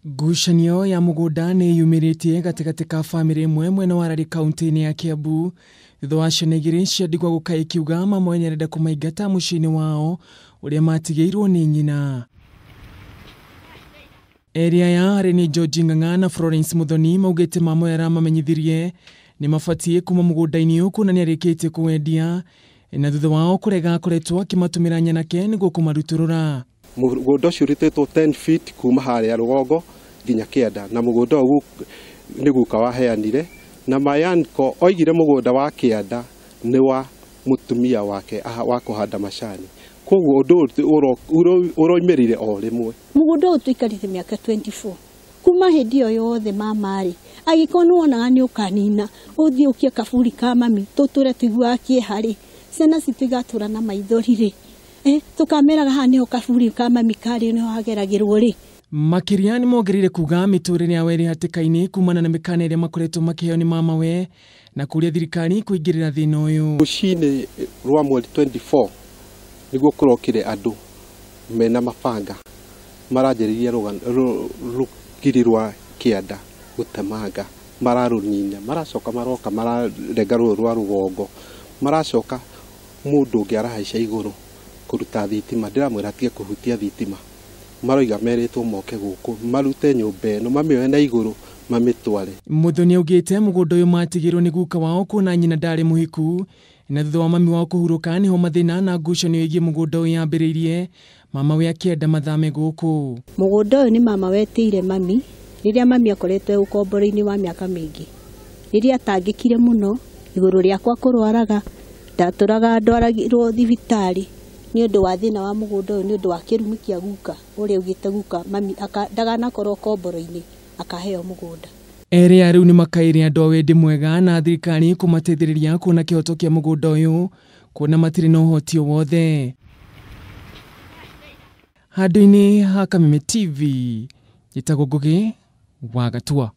Ngucanio ya mũgũnda nĩ yumĩrĩtie gatagatĩ ka bamĩrĩ ĩmwe mwena wa Rari kaunti-inĩ ya Kiambu thutha wa ciana igĩrĩ cia ndigwa gũka ikiuga mama nĩarenda kũmaingata mũciĩ-inĩ wao ũrĩa matigĩirwo nĩ nyina. Erĩ aya arĩ nĩ George Ng'ang'a na Florence Muthoni maugĩte mama aramamenyithirie nĩ mabatiĩ kuma mũgũnda-inĩ ũyũ kuona nĩarĩkĩtie kũwendia na thutha wao kũrega akoretwo akĩmatũmĩra nyanake nĩguo kũmarutũrũra. Mũgũnda ũcio ũrutĩtwo 10 feet kuma harĩa rũgongo nginya kĩanda na mũgũnda ũyũ nĩ guka waheanire na Mayanko oigire mũgũnda wa kĩanda nĩ wa mũtumia wake wa kũhanda macani, koguo ũndũ ũyũ ũroimĩrire o rĩmwe. Mũgũnda ũyũ tũikarĩte mĩaka 24 kuma hĩndĩ ĩyo yothe mama rĩ angĩkorwo nĩ wonaga nĩ ũkanina ũthiĩ ũkie kaburi ka mami tũtũre tũiguaga kĩeha rĩ, ciana citũ igatũra na maithori rĩ, tũkameraga haha nĩho kaburi ka mami karĩ nĩho hageragĩrwo rĩ. Makĩria nĩ mongereire kuga mĩtũrĩre yao ĩrĩ hatĩka-inĩ kumana na mĩkana ĩrĩa makoretwo makĩheo nĩ mamawe na kũria thirikari kũingĩrĩra thĩna ũyũ. Rũcinĩ rwa mweri 24 nĩguo kũrokire andũ mena mabanga maranjĩrĩria rũgiri rwa kĩanda gũtemanga, mararũnina, maracoka maroka mararenga rũrũ rwa rũgongo, maracoka mũndũ ũngĩ arahaica igũrũ kũruta thitima, ndĩramwĩra atige kũhutia thitima, maroiga merĩtwo moke gũkũ marute nyũmba ĩno mamĩoe na igũrũ mamĩtware. Muthoni augĩte mũgũnda ũyũ matigĩrwo nĩ guka wao kuona nyina ndarĩ mũhiku na thutha wa mami wao kũhurũka nĩho mathĩna na ngucanio ĩgiĩ mũgũnda ũyũ yambĩrĩirie, mama we akĩenda mathame gũkũ. Mũgũnda ũyũ nĩ mama wetĩire mami rĩrĩa mami akoretwo ũkomboro-inĩ wa mĩaka mĩingĩ, rĩrĩa atangĩkire mũno igũrũ rĩakwa kũrwaraga, ndatũraga ndwaragĩrwo thibitarĩ nĩ ũndũ wa thĩna wa mũgũnda ũyũ, nĩ ũndũ wa kĩrumi kĩa guka ũrĩa augĩte guka mami ndaganakorwo ũkomboro-inĩ akaheo mũgũnda. Erĩ aya rĩu nĩ makaĩre andũ a wendi mwega na thirikari kũmateithĩrĩria kuona kĩhoto kĩa mũgũnda ũyũ kuona matirĩ na ũhoti o wothe. Handũ-inĩ ha Kameme TV, njĩtagwo Ngũgĩ wa Gatua.